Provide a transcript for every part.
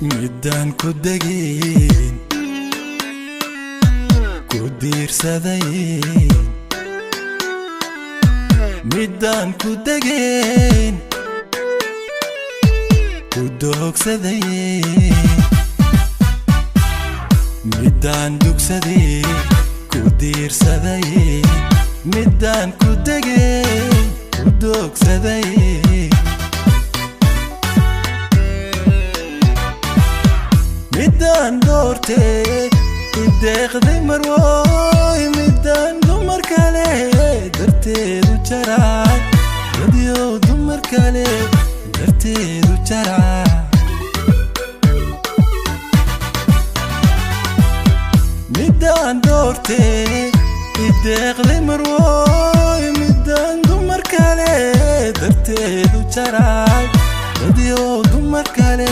Midaan ku degin ku diirsadayn midaan ku degin ku doogsadayn midaan dugsaday ku diirsaday midaan ku degin ku doogsaday midaan doortay ideeqday marwooy midaan dumar kale darteedu jaraay dadyow dumar kale darteedu jaraay midaan doortay ideeqday marwooy midaan dumar kale darteedu jaraay dadyow dumar kale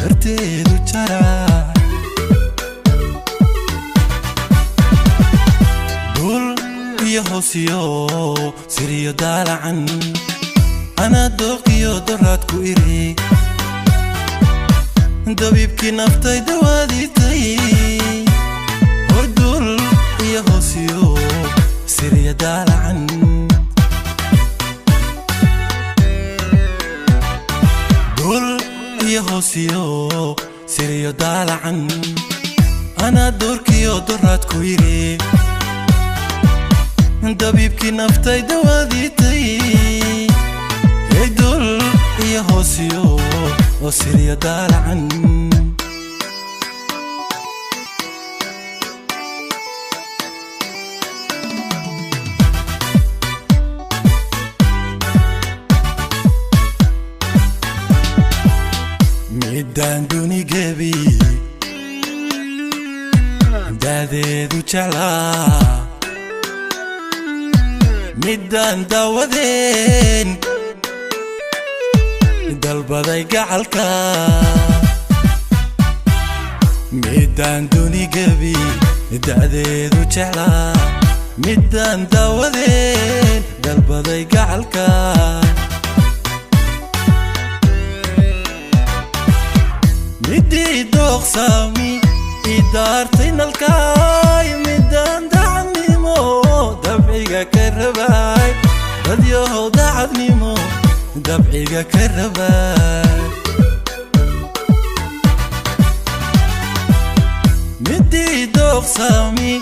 darteedu jaraay dul iyo hoosiyo siriyo daalacan anaa dooqiyo doraad ku iri dabiibkii naftay dawaadiitay hor dul iyo hoosiyo siriyo daalacan dul iyo hoosiyo siriyo daalacan anaa doorkiyo doraad ku iri dabiibkii naftay dawaadiitay hey dul iyo hoosiyo oo siriyo daalacan midaan dunigebi daadeedu jeclaa midaan daawadeen dalbaday gacalka midaan dunigebi daadeedu jeclaa midaan daawadeen dalbaday gacalka midii dooqsaami idaartay nalkaay midaan dacadnimo dabciga ka rabaay dadyahow dacadnimo dabciga ka rabaay midii dooqsaami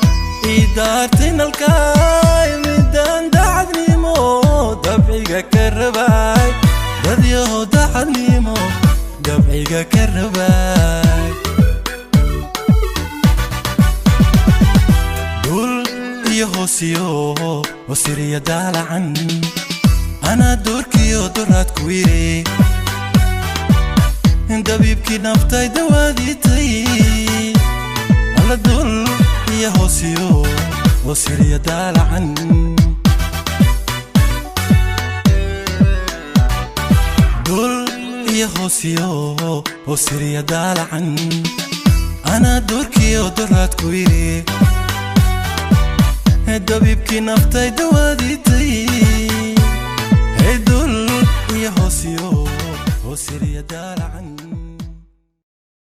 idaartay nalkaay midaan dacadnimo dabciga ka rabaay dadyahow dacadnimo dabciga ka rabaay dul iyo hoosiyo oo siriyo daalacan anaa doorkiyo doraad ku iri dabiibkii naftay dawaadiitay alla dul iyo hoosiyo oo siriyo daalacan dul iyo hoosiyo oo siriyo daalacan anaa doorkiyo doraad ku iri dabiibkii naftay dawaadiitay hey dul iyo hoosiyo oo siriyo daalacan.